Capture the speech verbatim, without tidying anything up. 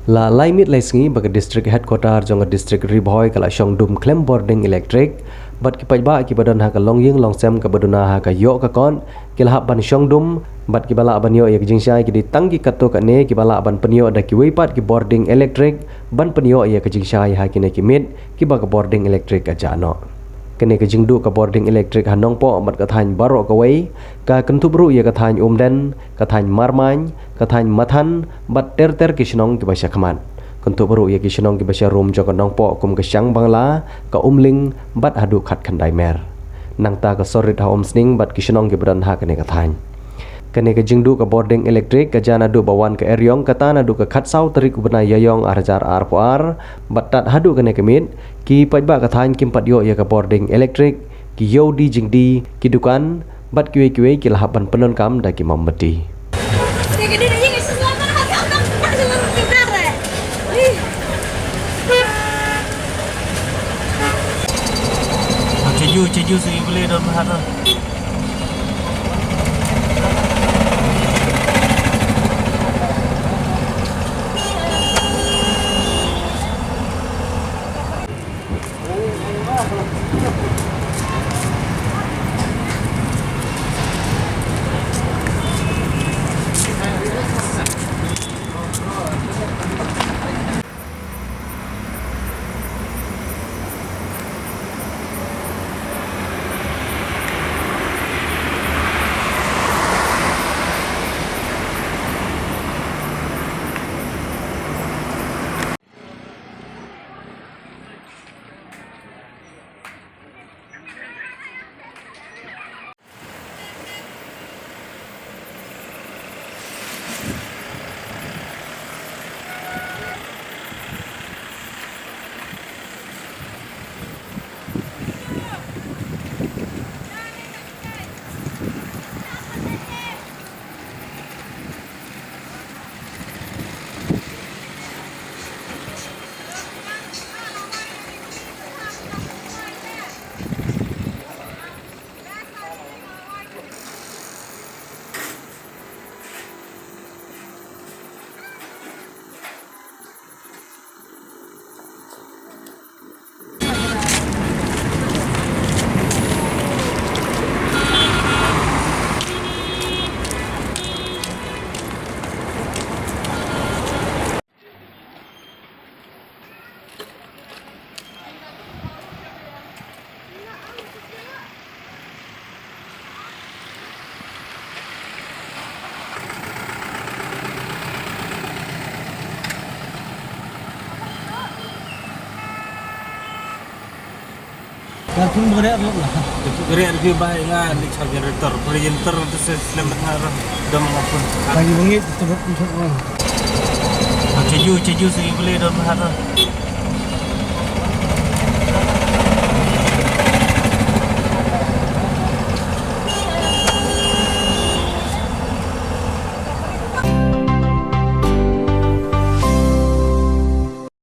La lai miet lai sngi ba ka District Headquarter jong ka District Ri Bhoi ka la shong dum khlem bording elektrik, bad ki paidbah kiba don ha ka longïing longsem kaba duna ha ka ïoh ka kot ki la hap ban shong dum, bad kiba lah ban ïoh ïa ka jingshai ki dei tang ki katto katne kiba lah ban pynïoh da kiwei pat ki bording elektrik ban pynïoh ïa ka jingshai ha kine ki miet kiba ka bording elektrik ka jah noh. Kane ka jingduh ka bording elektrik ha Nongpoh bad ka thaiñ baroh kawei ka kynthup ruh ïa ka thaiñ Umden, ka thaiñ Marmain, ka thaiñ Mathan bad ter ter ki shnong kiba sha khmat. Kynthup ruh ïa ki shnong kiba sha rum jong ka Nongpoh kum ka Shangbangla, ka Umling bad haduh Khatkhyndai Mer. Nangta ka Sohrit ha Umsning bad ki shnong kiba don ha kane ka thaiñ. Kane ka jingduh ka bording elektrik ka jah naduh ba wan ka eriong, kata naduh ka khatsaw tarik u bnai Ïaiong ar hajar arphew ar bad tad haduh kane ka miet ki paidbah ka thaiñ kim pat ïoh ïa ka bording elektrik, ki ïew die jingdie, ki dukan bad kiwei kiwei ki la hap ban pyndonkam da ki mombati. Cheju, cheju, sigi beli don mahar. Lar phun beriak tu lah. Beriak lebih baik ngan di char generator. Beri generator tu selamat ngarah. Dah mengapun. Bagi bengit tu. Cheju, cheju segi boleh dah mahal.